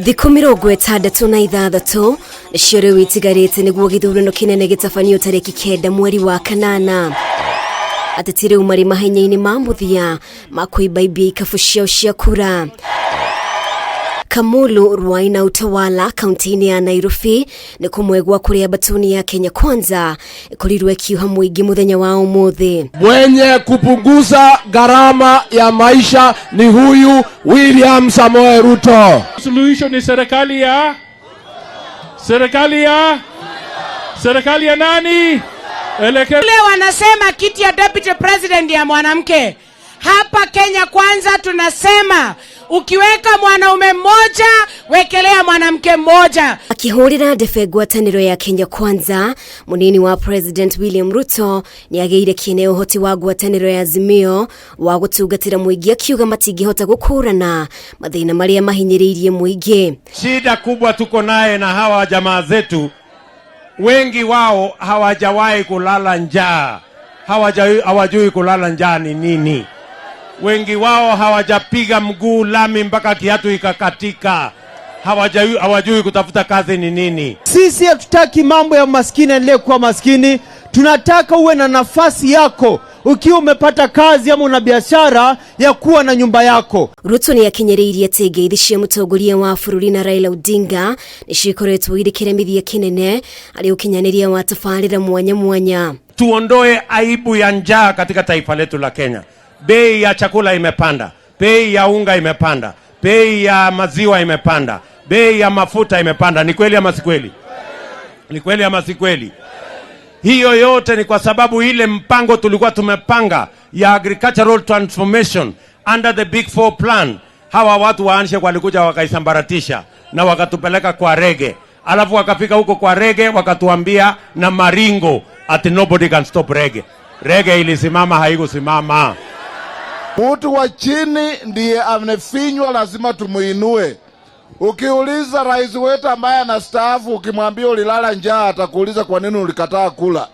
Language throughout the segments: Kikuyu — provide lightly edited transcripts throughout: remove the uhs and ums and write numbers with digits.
Thikũ 66 nĩcio rĩu itigarĩte nĩguo gĩthurano kĩnene gĩtabanio tarĩki 9 mweri wa kanana. Ateti rĩu marĩ mahenya-inĩ ma mũthia ma kũimbaimbia ikabu ciao cia kura. Kamulu, Ruai na Utawala kaunti-inĩ ya Nairobi nĩ kũmwe gwa kũrĩa mbatuni ya Kenya Kwanza ĩkorirwo ĩkiuha mũingĩ mũthenya wa ũmũthĩ. Mwenye kupunguza gharama ya maisha ni huyu William Samoei Ruto. Suluhisho ni serikali ya nani? Elekea. Wale wanasema kiti ya deputy president ya mwanamke hapa Kenya Kwanza tunasema ukiweka mwanaume mmoja, wekelea mwanamke mmoja. Akĩhũrĩra ndebe ngwatanĩro ya Kenya Kwanza, mũnini wa President William Ruto nĩ agĩire kĩene ũhoti wa ngwatanĩro ya Azimio wa gũtungatĩra mũingĩ, akiuga matingĩhota gũkũrana mathĩna marĩa mahinyĩrĩirie mũingĩ. Shida kubwa tuko naye na hawa jamaa zetu, wengi wao hawajawahi kulala njaa, hawajui kulala njaa ni nini. Wengi wao hawajapiga mguu lami mpaka kiatu ikakatika, hawajui kutafuta kazi ni nini. Sisi hatutaki mambo ya maskini aendelee kuwa maskini. Tunataka uwe na nafasi yako ukiwa umepata kazi ama una biashara ya kuwa na nyumba yako. Ruto nĩ akinyĩrĩirie atĩ ngeithi cia mũtongoria wa bũrũri na Raila Odinga nĩ cikoretwo irĩ kĩremithia kĩnene harĩ ũkinyanĩria wa tabarĩra mwanya mwanya. Tuondoe aibu ya njaa katika taifa letu la Kenya. Bei ya chakula imepanda, bei ya unga imepanda, bei ya maziwa imepanda, bei ya mafuta imepanda. Ni kweli ama si kweli? Ni kweli ama si kweli? Hiyo yote ni kwa sababu ile mpango tulikuwa tumepanga ya agricultural transformation under the Big Four plan, hawa watu wa handshake walikuja wakaisambaratisha na wakatupeleka kwa rege, alafu wakafika huko kwa rege wakatuambia na maringo ati nobody can stop reggae. Reggae ilisimama, haikusimama. Mtu wa chini ndiye amefinywa, lazima tumuinue. Ukiuliza rais wetu ambaye anastaafu, ukimwambia ulilala njaa, atakuuliza kwa nini ulikataa kula,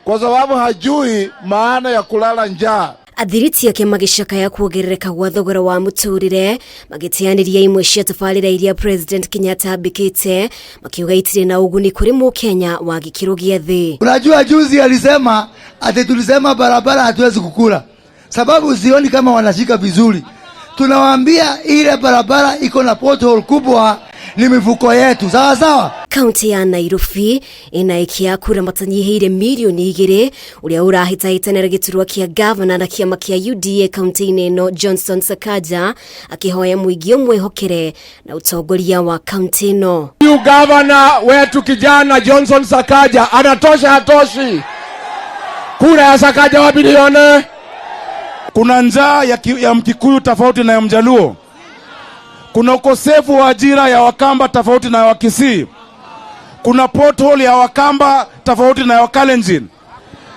kwa sababu hajui maana ya kulala njaa. Athiriti ake magĩcakaya kuongerereka gwa thogora wa mũtũrĩre, magĩteanĩria imwe cia tabarĩra iria President Kenyatta ambĩkĩte, makiuga itirĩ na ũguni kũrĩ mũkenya wa gĩkĩro gĩa thĩ. Unajua juzi alisema ati tulisema barabara hatuwezi kukula, sababu sioni kama wanashika vizuri. Tunawaambia ile barabara iko na pothole kubwa ni mifuko yetu, sawa sawa. Kaunti ya Nairobi ĩna aikia a kura matanyihĩire mirioni 2. Ũrĩa ũrahĩtahĩtanĩra gĩturwa kĩa gavana na kĩama kĩa UDA kaunti-inĩ ĩno, Johnson Sakaja, akĩhoya mũingĩ ũmwĩhokere na ũtongoria wa kaunti ĩno. Huyu gavana wetu kijana Johnson Sakaja anatosha, hatoshi? Kura ya Sakaja wapi nione? Kuna njaa ya Mkikuyu tofauti na ya Mjaluo. Kuna ukosefu wa ajira ya Wakamba tofauti na ya Wakisii. Kuna pothole ya Wakamba tofauti na ya Wakalenjin.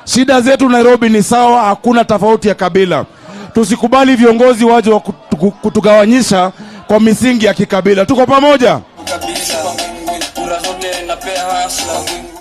Shida zetu Nairobi ni sawa, hakuna tofauti ya kabila. Tusikubali viongozi waje wa kutugawanyisha kwa misingi ya kikabila. Tuko pamoja.